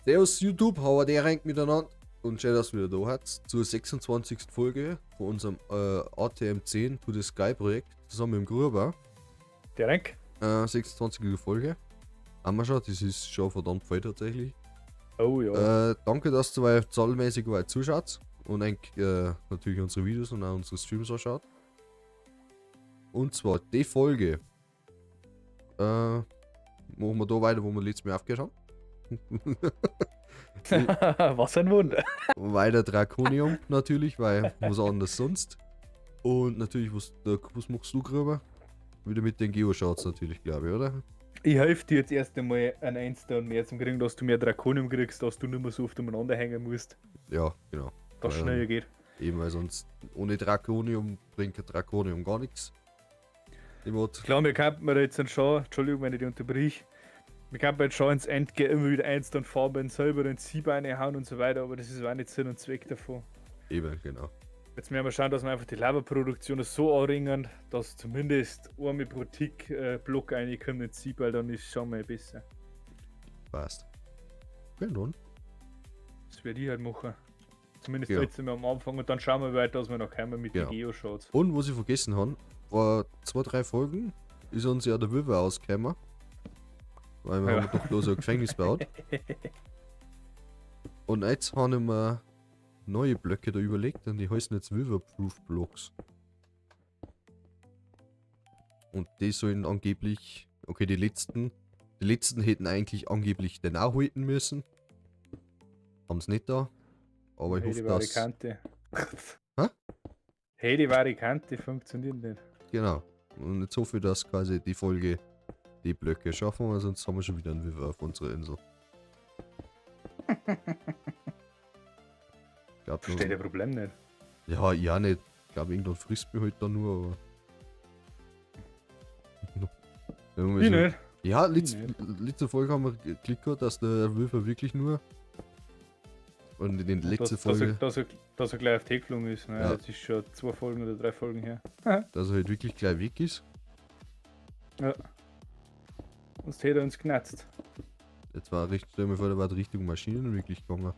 Servus YouTube, hau der rein miteinander und schön, dass du wieder da seid zur 26. Folge von unserem ATM 10 to the Sky Projekt zusammen mit dem Gruber. Der Renk. 26. Folge. Haben wir schon, das ist schon verdammt viel tatsächlich. Oh ja. Danke, dass du weit zahlmäßig weit zuschaut und natürlich unsere Videos und auch unsere Streams anschaut. Und zwar die Folge. Machen wir da weiter, wo wir letztes Mal aufgehört haben. Was ein Wunder. Weiter Draconium natürlich, weil was anderes sonst. Und natürlich, was machst du, Gruber? Wieder mit den Geoshards natürlich, glaube ich, oder? Ich helfe dir jetzt erst einmal ein Einstein und mehr zum kriegen, dass du mehr Draconium kriegst, dass du nicht mehr so oft umeinander hängen musst. Ja, genau. Dass es schneller geht. Eben, weil sonst ohne Draconium bringt kein Draconium gar nichts. Klar, wir könnten jetzt schon, Entschuldigung, wenn ich dich unterbrich, wir könnten jetzt schon ins Endgame immer wieder Einstein farben, selber ins Sieb reinhauen und so weiter, aber das ist auch nicht Sinn und Zweck davon. Eben, genau. Jetzt müssen wir schauen, dass wir einfach die Lava-Produktion so anringen, dass zumindest einmal pro Tick Block reinkommt ins Sieb, weil dann ist es schon mal besser. Passt. Okay, dann. Das werde ich halt machen. Zumindest jetzt sind wir am Anfang und dann schauen wir weiter, dass wir noch kommen mit den Geoshards. Und was ich vergessen habe, vor 2, 3 Folgen ist uns ja der Wither ausgekommen. Weil wir haben doch bloß ein Gefängnis gebaut. Und jetzt haben wir neue Blöcke da überlegt und die heißen jetzt Wither-Proof Blocks. Und die sollen angeblich, okay, die letzten hätten eigentlich angeblich den auch halten müssen. Haben's nicht da. Aber ich Hey, hoffe, die dass Variante. Hä? Hey, die Variante funktioniert nicht. Genau. Und jetzt hoffe ich, dass quasi die Folge die Blöcke schaffen, weil sonst haben wir schon wieder einen Wither auf unserer Insel. Ich glaub, Verstehe nur der Problem nicht. Ja, ich auch nicht. Ich glaub, irgendwann frisst mich halt da nur, aber wenn wir Ich so nicht. Ja, Ich nicht. letzte Folge haben wir geklickt gehabt, dass der Wither wirklich nur. Und in den Dass letzten Folge. er gleich auf die geflogen ist. Ne? Ja. Das ist schon 2 Folgen oder 3 Folgen her. Dass er halt wirklich gleich weg ist. Ja. Sonst hätte er uns genatzt. Jetzt war richtig, stell mir vor, der war Richtung Maschinen wirklich gegangen.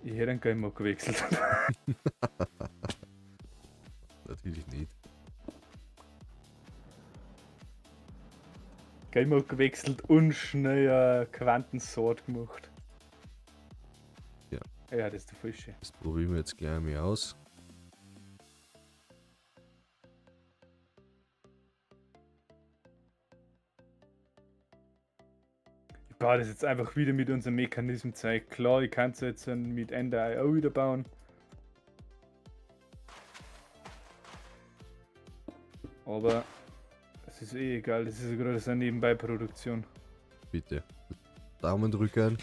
Ich hätte einen Game Mode gewechselt. Natürlich nicht. Game Mode gewechselt und schnell Quantensword gemacht. Ja. Ja, das ist der falsche. Das probieren wir jetzt gleich mal aus. Ich baue das jetzt einfach wieder mit unserem Mechanismus Zeug. Klar, ich kann's jetzt mit Ender IO wieder bauen. Aber es ist eh egal, das ist ja gerade so eine Nebenbei-Produktion. Bitte. Daumen drücken.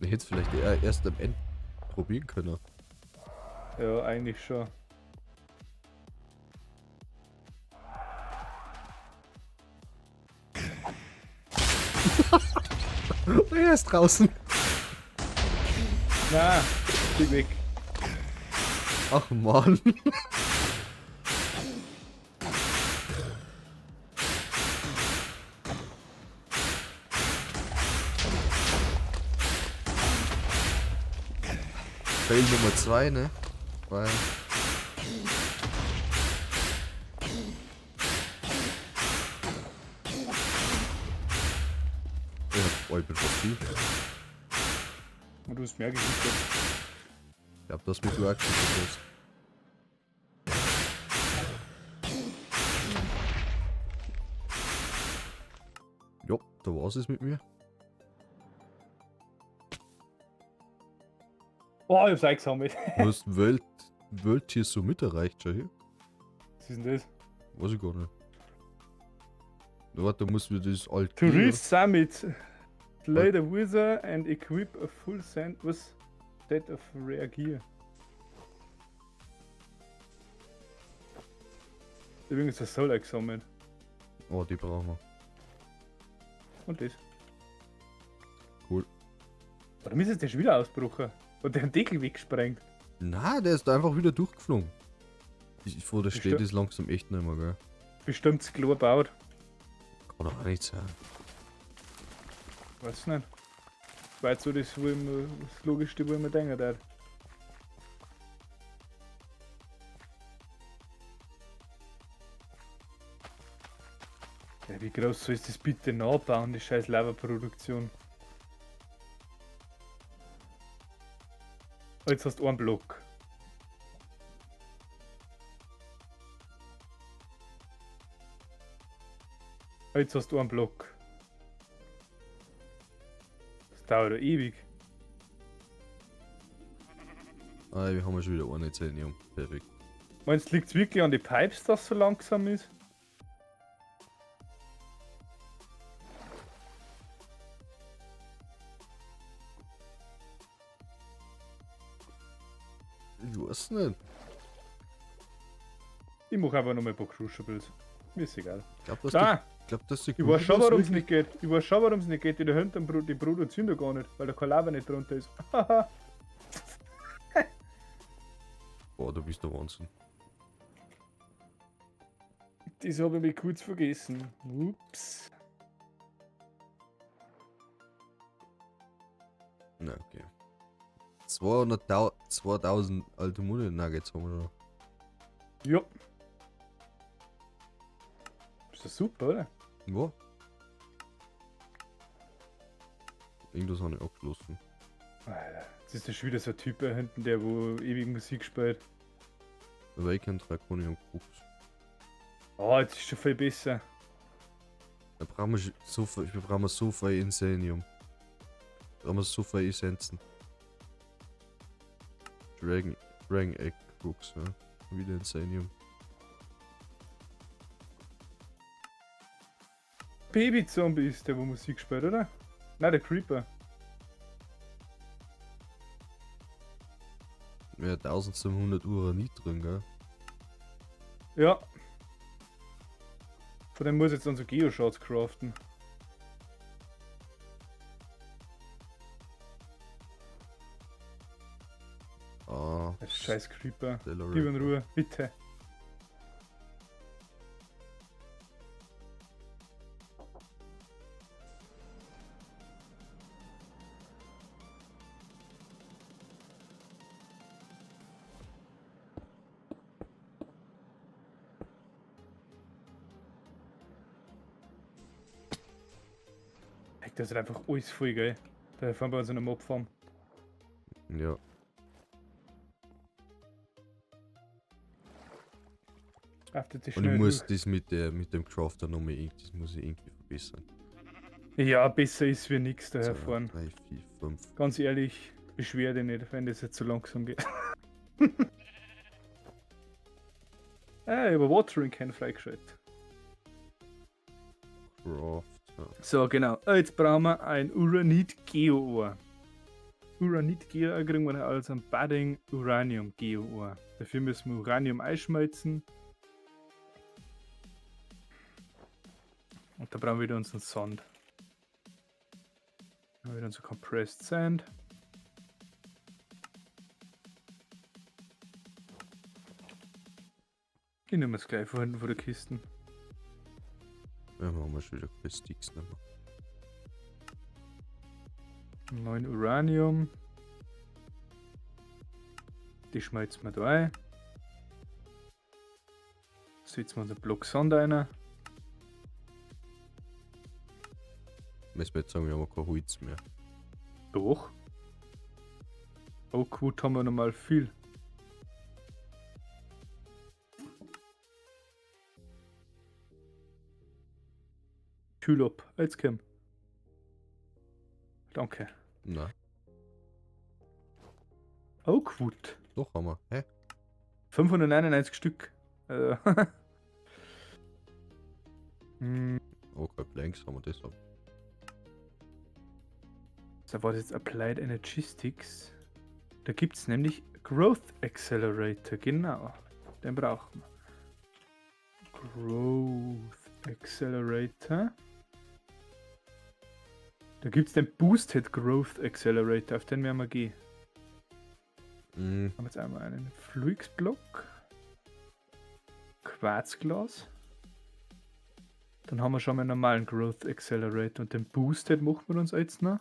Ich hätte es vielleicht eher erst am Ende probieren können. Ja, eigentlich schon. Er ist draußen. Na, geh weg. Ach man. Fail Nummer 2, ne? Weil ja, oh, ich bin fast viel. Und du hast mehr gekriegt. Ich glaub, dass mich du auch gekriegt hast. Jo, da war's es mit mir. Oh, ich hab's eingesammelt. Du hast Welt hier so mit erreicht, schau hier. Was ist denn das? Weiß ich gar nicht. Na, warte, da muss mir das alt To gehen, reach oder? Summit, slay the wizard and equip a full send was set of rare gear. Übrigens das Soul eingesammelt. Oh, die brauchen wir. Und das. Cool. Warum ist jetzt der schon wieder ausgebrochen? Und der Deckel weggesprengt? Na, der ist da einfach wieder durchgeflogen. Ich verstehe Ist der das langsam echt nicht mehr, gell? Bestimmt zu klein gebaut. Kann doch auch nicht sein. Weiß nicht. War jetzt so das, wo ich mir, das Logischste, wo ich mir denken darf. Ja, wie groß soll das bitte nachbauen, die scheiß Lava-Produktion? Jetzt hast du einen Block. Jetzt hast du einen Block. Das dauert doch ewig. Ah, wir haben ja schon wieder eine Zenium. Perfekt. Meinst du, liegt es wirklich an die Pipes, dass es so langsam ist? Ich weiß nicht. Ich mach einfach noch mal ein paar Crucibles. Mir ist egal. Ich glaube, dass, Da! die, glaub, dass die Ich weiß schon, Crucibles warum es nicht geht. Ich weiß schon, warum es nicht geht. Die da hinten, die produzieren da gar nicht, weil der kein Lava nicht drunter ist. Boah, du bist der Wahnsinn. Das habe ich mir kurz vergessen. Ups. Na, okay. 200.000 2000 alte Munde Nuggets haben wir schon. Ja. Ist das super, oder? Wo? Irgendwas habe ich abgeschlossen. Alter, jetzt ist das schon wieder so ein Typ da hinten, der wo ewig Musik spielt. Awaken Draconium Crux. Oh, jetzt ist schon viel besser. Da brauchen wir so viel, wir brauchen so viel Insanium. Da brauchen wir so viel Essenzen. Dragon, Dragon Egg Crux, ja. Wieder Insanium. Baby-Zombie ist der, wo Musik spielt, oder? Nein, der Creeper. Ja, 1700 Uranit drin, gell? Ja. Von dem muss ich jetzt unsere Geoshards craften. Ah. Das scheiß Creeper. Gib in Ruhe, bitte. Das ist einfach alles voll, gell? Da fahren wir uns in einer Mobfarm. Ja. Und ich muss das mit, mit dem Crafter nochmal irgendwie, das muss ich irgendwie verbessern. Ja, besser ist wie nix da herfahren. 3, 4, 5. Ganz ehrlich, beschwer dich nicht, wenn das jetzt so langsam geht. Ah, ich habe Watering Can freigeschaltet. Craft. Ja. So, genau. Jetzt brauchen wir ein Uranit Geo-Ohr. Uranit Geo kriegen wir als ein Budding Uranium Geo-Ohr. Dafür müssen wir Uranium einschmelzen. Und da brauchen wir wieder unseren Sand. Dann haben wir wieder unser Compressed Sand. Ich nehme es gleich von hinten vor der Kisten. Ja, machen wir schon wieder keine Sticks mehr. 9 Uranium. Die schmelzen wir da ein. Setzen wir unseren Block Sand rein. Müssen wir jetzt sagen, wir haben kein Holz mehr. Doch. Oakwood haben wir nochmal viel. Kühl ab. Jetzt komm. Danke. Nein. Oakwood. Doch haben wir. Hä? 599 Stück. Okay, Planks haben wir deshalb. Da war das jetzt Applied Energistics. Da gibt es nämlich Growth Accelerator, genau. Den brauchen wir. Growth Accelerator. Da gibt es den Boosted Growth Accelerator, auf den werden wir gehen. Haben wir jetzt einmal einen Fluxblock. Quarzglas. Dann haben wir schon mal einen normalen Growth Accelerator und den Boosted machen wir uns jetzt noch.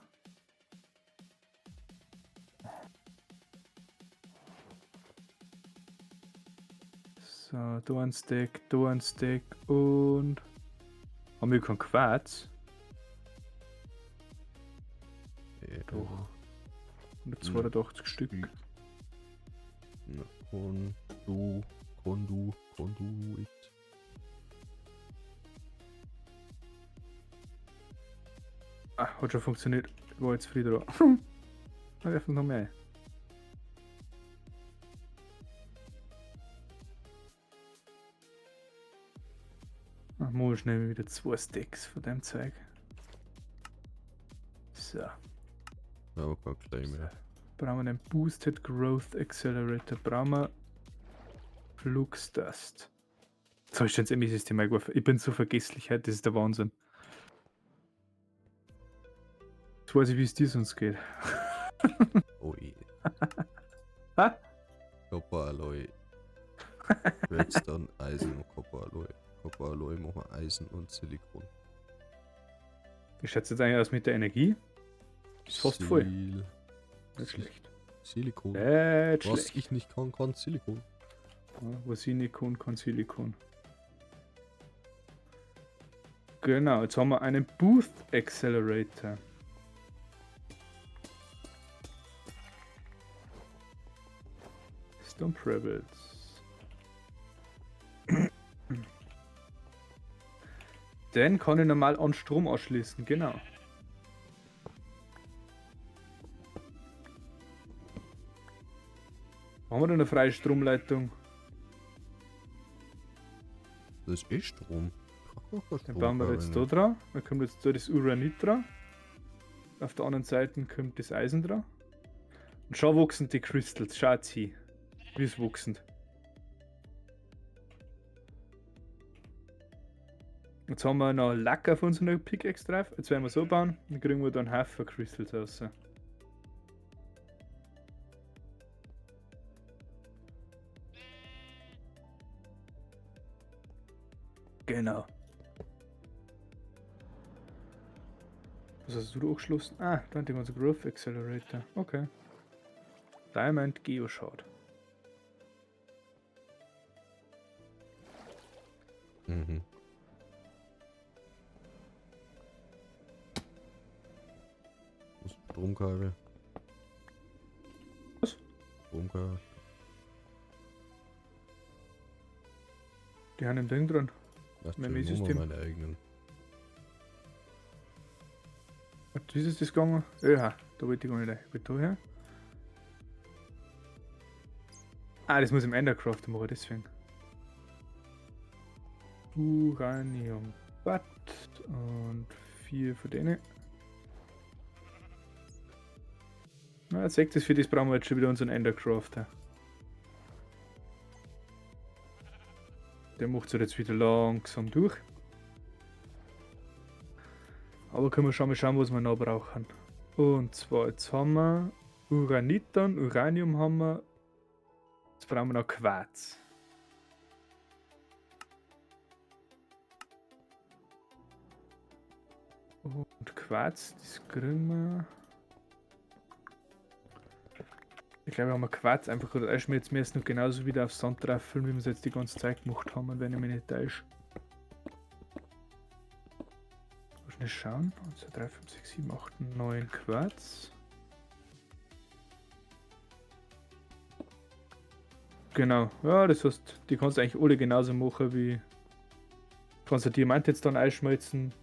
So, da ein Stack, da ein Stack und haben wir keinen Quarz? Ja. Doch. 182 Stück. Ja. Kondu, Kondu, Konduit. Ah, hat schon funktioniert. Ich war jetzt früh dran. Na, werfen noch mehr. Ach, muss schnell wieder 2 Stacks von dem Zeug. So. Ja, aber kein Clay mehr. Brauchen wir den Boosted Growth Accelerator. Brauchen wir Flux Dust. Jetzt habe ich schon ins ME-System eingeworfen. Ich bin so vergesslich heute, das ist der Wahnsinn. Jetzt weiß ich, wie es dir sonst geht. Oh je. Ha? Copper Alloy. Redstone, Eisen und Copper Alloy. Copper Alloy machen wir Eisen und Silikon. Wie schaut es jetzt eigentlich aus mit der Energie? Ist fast voll. Nicht schlecht. Silikon. Nicht Was schlecht. ich nicht kann, kann Silikon. Ja, was ich nicht kann, kann Silikon. Genau, jetzt haben wir einen Boost Accelerator. Stone Pebbles. Den kann ich normal an Strom anschließen, genau. Haben wir denn eine freie Stromleitung? Das ist eh Strom. Den bauen wir jetzt da dran. Dann kommt jetzt da das Uranit dran. Auf der anderen Seite kommt das Eisen dran. Und schon wachsen die Crystals. Schaut sie, wie es wachsen. Jetzt haben wir noch Lack auf unserer Pickaxe drauf. Jetzt werden wir so bauen. Dann kriegen wir dann Haufen Crystals raus. Genau. Was hast du da angeschlossen? Ah, da haben die ganze Growth Accelerator. Okay. Diamond Geoshard. Mhm. Was? Stromkabel. Was? Stromkabel. Die haben im Ding drin. Lass Mein mir System. meine eigenen. Und wie ist das gegangen? Ja, da wollte ich gar nicht rein. Ich will da her. Ah, das muss ich im Endercraft machen, deswegen. Uranium Watt und 4 von denen. Na, jetzt seht ihr, für das brauchen wir jetzt schon wieder unseren Endercrafter. Der macht sich jetzt wieder langsam durch. Aber können wir schon mal schauen, was wir noch brauchen. Und zwar, jetzt haben wir Uranit dann, Uranium haben wir. Jetzt brauchen wir noch Quarz. Und Quarz, das kriegen wir. Ich glaube, wir haben Quarz einfach gerade einschmelzen müssen und genauso wieder auf Sand drauf füllen, wie wir es jetzt die ganze Zeit gemacht haben, wenn ich mich nicht täusche. Schnell schauen. 1, 2, 3, 5, 6, 7, 8, 9 Quarz. Genau. Ja, das heißt, die kannst du eigentlich alle genauso machen wie. Du kannst du Diamant jetzt dann einschmelzen.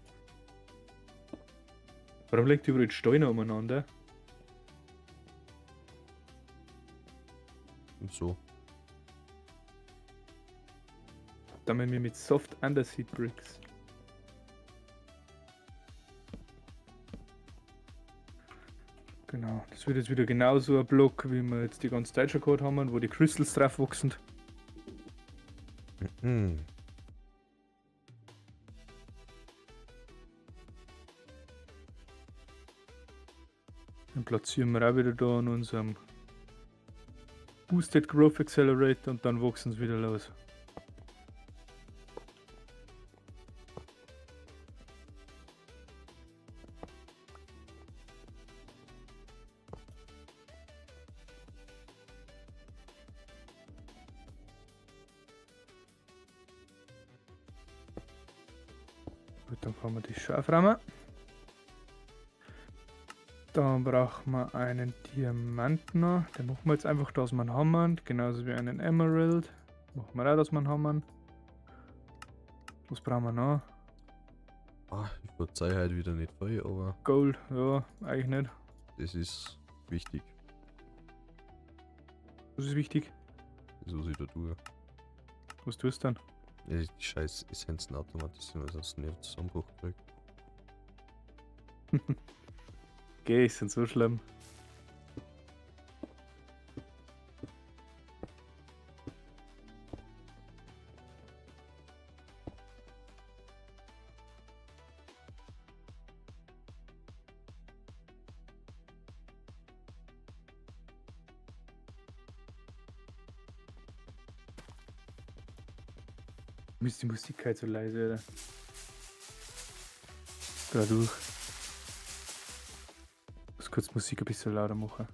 Warum liegt überall Steine umeinander? Und so. Damit wir mit Soft Underseed Bricks. Genau, das wird jetzt wieder genauso ein Block, wie wir jetzt die ganze Zeit schon gehabt haben, wo die Crystals drauf wachsen. Mhm. Dann platzieren wir auch wieder da an unserem Boosted Growth Accelerator und dann wachsen sie wieder los. Gut, dann kann man das schon aufräumen. Dann brauchen wir einen Diamant noch. Den machen wir jetzt einfach, dass wir einen haben. Genauso wie einen Emerald. Machen wir auch, dass wir einen haben. Was brauchen wir noch? Ah, ich verzeih halt wieder nicht viel, aber Gold, ja, eigentlich nicht. das ist wichtig. Was ist wichtig? Das, was ich da tue. Was tust du dann? Ja, die scheiß Essenzen automatisieren, weil sonst nicht Zusammenbruch krieg. Geh, ist denn so schlimm. Mir ist die Musik halt so leise, Alter. Da durch. Muss kurz Musik ein bisschen lauter machen.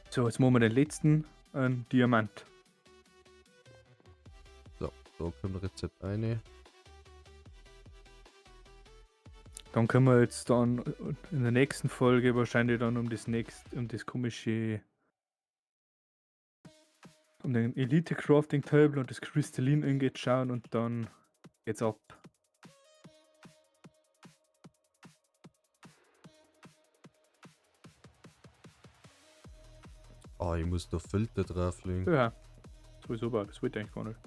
So, jetzt machen wir den letzten, einen Diamant. So, da kommt Rezept eine. Dann können wir jetzt dann in der nächsten Folge wahrscheinlich dann um das nächste, um das komische, um den Elite Crafting Table und das Crystalline Ingot schauen und dann geht's ab. Ah, ich muss da Filter drauflegen. Ja, sowieso war, das wollte ich eigentlich gar nicht.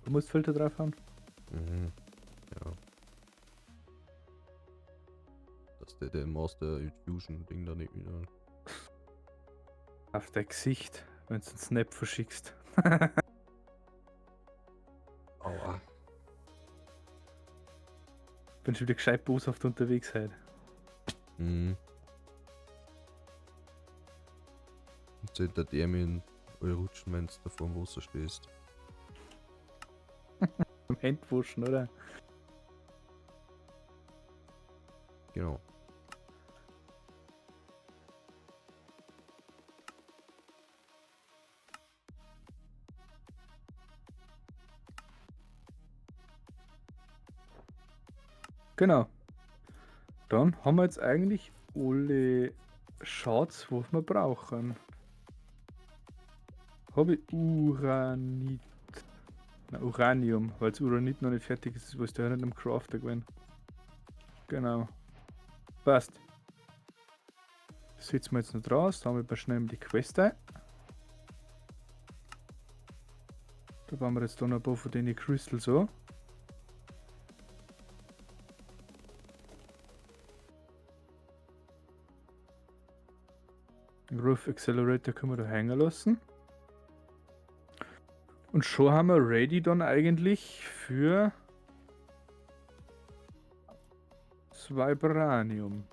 Du musst Filter drauf haben? Mhm. Ja. Dass der Master Infusion Ding da nicht wieder. Auf dein Gesicht, wenn du einen Snap verschickst. Aua. Bin schon wieder gescheit boshaft unterwegs heute. Mhm. Und so hinter der mir in rutschen, wenn du da vor dem Wasser stehst. Am Handwaschen, oder? Genau. Genau. Dann haben wir jetzt eigentlich alle Shards, was wir brauchen. Habe ich Uranit? Na, Uranium, weil das Uranit noch nicht fertig ist, was der nicht am Crafter gewesen. Genau. Passt. Das setzen wir jetzt noch draus, da haben wir schnell die Quest ein. Da bauen wir jetzt da noch ein paar von den Crystals so. Den Growth Accelerator können wir da hängen lassen. Und schon haben wir ready dann eigentlich für das Vibranium.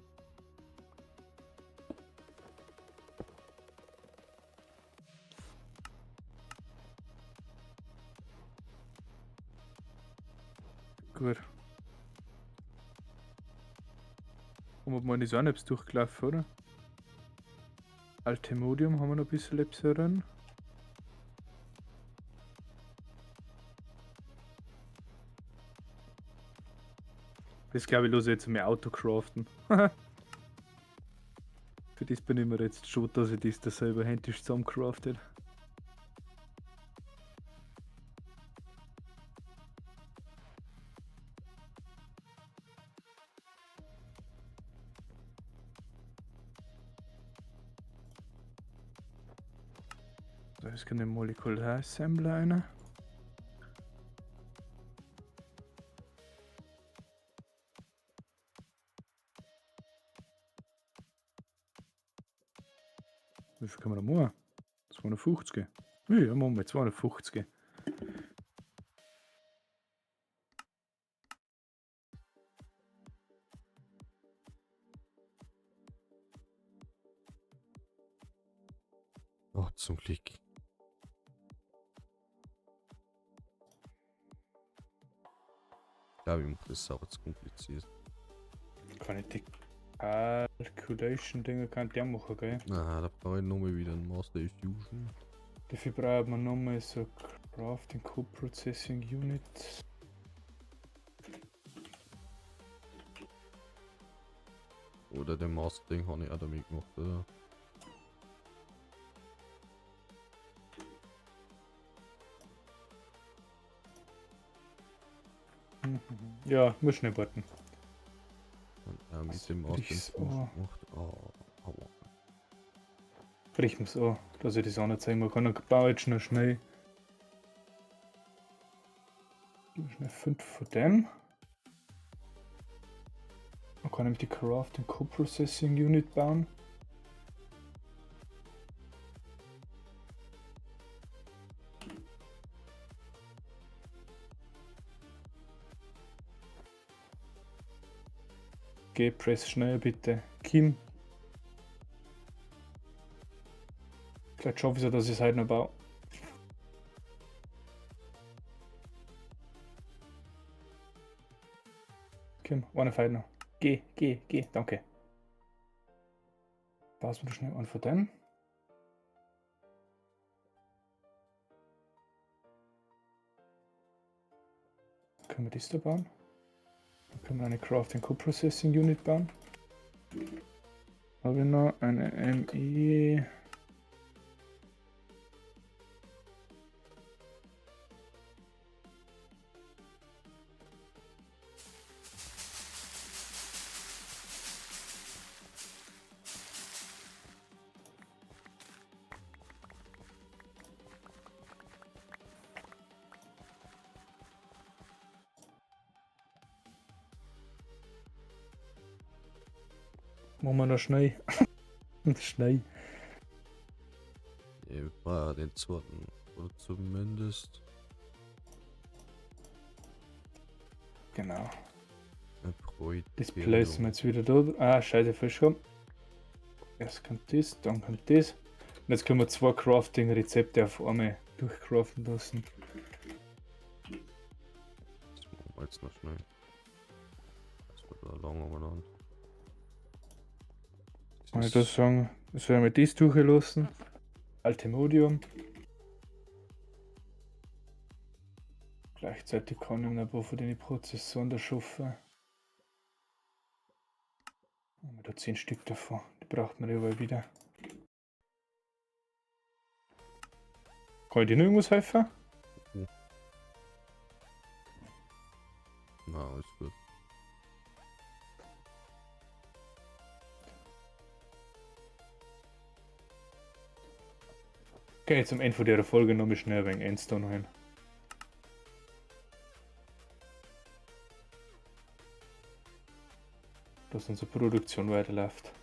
Gut. Haben wir mal die Synapse durchgelaufen, oder? Altemodium haben wir noch ein bisschen Labs drin. Das glaube ich, los jetzt mehr Autocraften. Für das bin ich mir jetzt schon, dass ich das da selber händisch zusammencraftet. Da ist keine Molecular Assembler einer. Wie viel kann man da machen? 250. Ja, machen wir 250. Oh, zum Glück. Ja, ich mache das aber zu kompliziert. Kann ich die Calculation-Dinger kann der machen, gell? Na, da brauche ich nochmal wieder einen Master Fusion. Dafür braucht man nochmal so Crafting Co-Processing Unit. Oder den Master Ding habe ich auch damit gemacht, oder? Ja, muss schnell warten. Und auch mit Was dem Master brich's Fusion an? gemacht. Oh, aua. Brich mir's an, dass ich das auch nicht zeigen kann. Dann baue ich jetzt noch schnell. Schnell 5 von dem. Man kann nämlich die Crafting Co-Processing Unit bauen. Geh, press schnell bitte. Kim. Vielleicht schaffe ich es ja, dass ich es heute noch baue. Kim, eine Fight noch. Geh, geh, geh, danke. Baust du schnell an von dem. Können wir das da bauen? Dann können wir eine Crafting Co-Processing Unit bauen. Habe ich noch eine ME. Machen wir noch schnell. Schnell. Ich brauche den zweiten. Oder zumindest. Genau. Ein Projekt. Das placen wir jetzt wieder da. Ah, scheiße, falsch rum. Erst kommt das, dann kommt das. Und jetzt können wir 2 Crafting-Rezepte auf einmal durchcraften lassen. Das machen wir jetzt noch schnell. Das wird da lang umeinander. Kann ich das sagen? Sollen wir das durchlassen? Altemodium. Gleichzeitig kann ich mir ein paar von den Prozessoren da schaffen. Haben wir da 10 Stück davon. Die braucht man überall wieder. Kann ich dir noch irgendwas helfen? Na, alles gut. Okay, jetzt am Ende von der Folge noch mal schnell wegen Endstone rein. Dass unsere Produktion weiterläuft.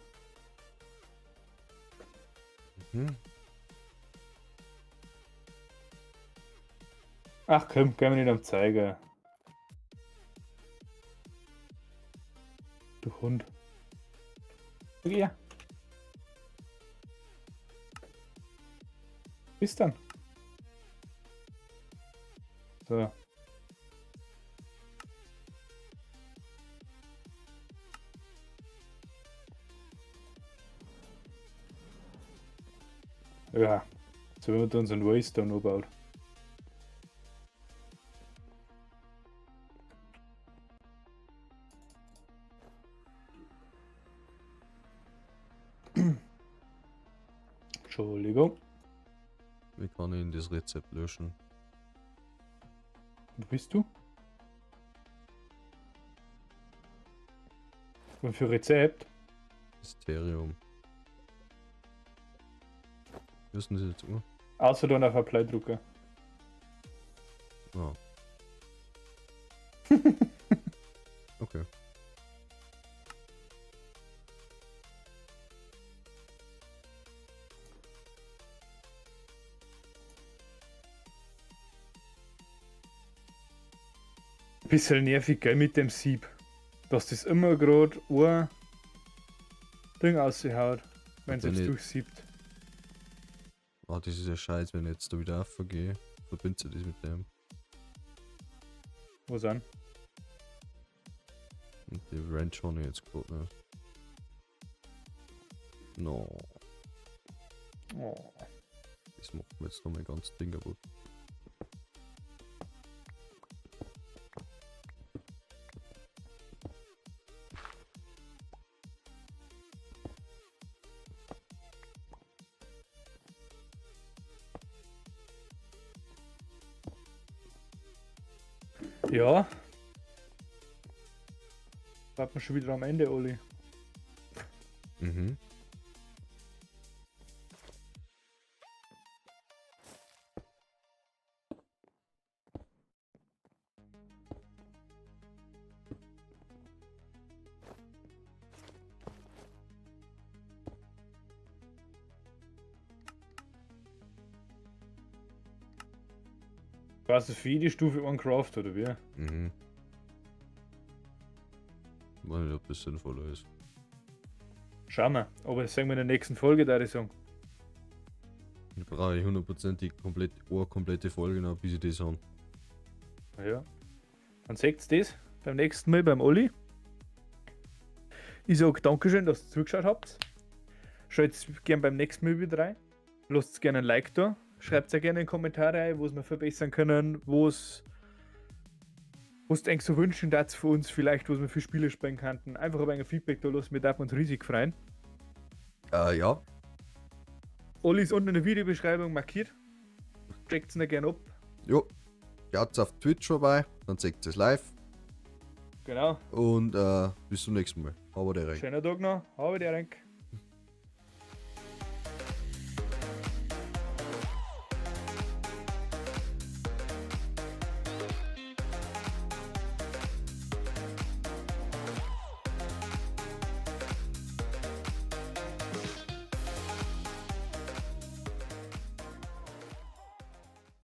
Ach komm, geh mir nicht am Zeiger. Du Hund. Ja. Bis dann. So. Ja, so wenn wir da unseren Waystone umbaut. Entschuldigung. Wie kann ich denn das Rezept löschen? Wo bist du? Und für Rezept? Mysterium. Wissen Sie jetzt immer? Außer du auf Apply-Drucker. Ah. Okay. Bisschen nervig, gell, mit dem Sieb. Dass das immer grad ein Ding raushaut, wenn's Wenn jetzt ich durchsiebt. Ah, das ist ja scheiße, wenn ich jetzt da wieder raufgehe. Verbindest du das mit dem? Was an? Die Wrench habe ich jetzt gerade nicht. No, Oh. das macht mir jetzt noch mein ganzes Ding kaputt. Ja. Warten wir schon wieder am Ende, Olli. Mhm. Warst du für jede Stufe ein Craft, oder wie? Mhm. Ich weiß nicht, ob das sinnvoller ist. Schauen wir. Aber das sehen wir in der nächsten Folge, da ich sagen. Ich brauche hundertprozentig komplett, eine komplette Folge noch, bis ich das habe. Ja. Dann seht ihr das beim nächsten Mal beim Olli. Ich sage Dankeschön, dass ihr zugeschaut habt. Schaut gern beim nächsten Mal wieder rein. Lasst gerne ein Like da. Schreibt auch gerne in die Kommentare rein, was wir verbessern können, was was ihr so wünschen dazu für uns, vielleicht, was wir für Spiele spielen könnten. Einfach ein wenig Feedback da lassen, wir dürfen uns riesig freuen. Ja. Olli ist unten in der Videobeschreibung markiert. Checkt's ihn gerne ab. Jo. Schaut auf Twitch vorbei, dann seht ihr es live. Genau. Und bis zum nächsten Mal. Aber der Schönen Tag noch. Habe die Ehre.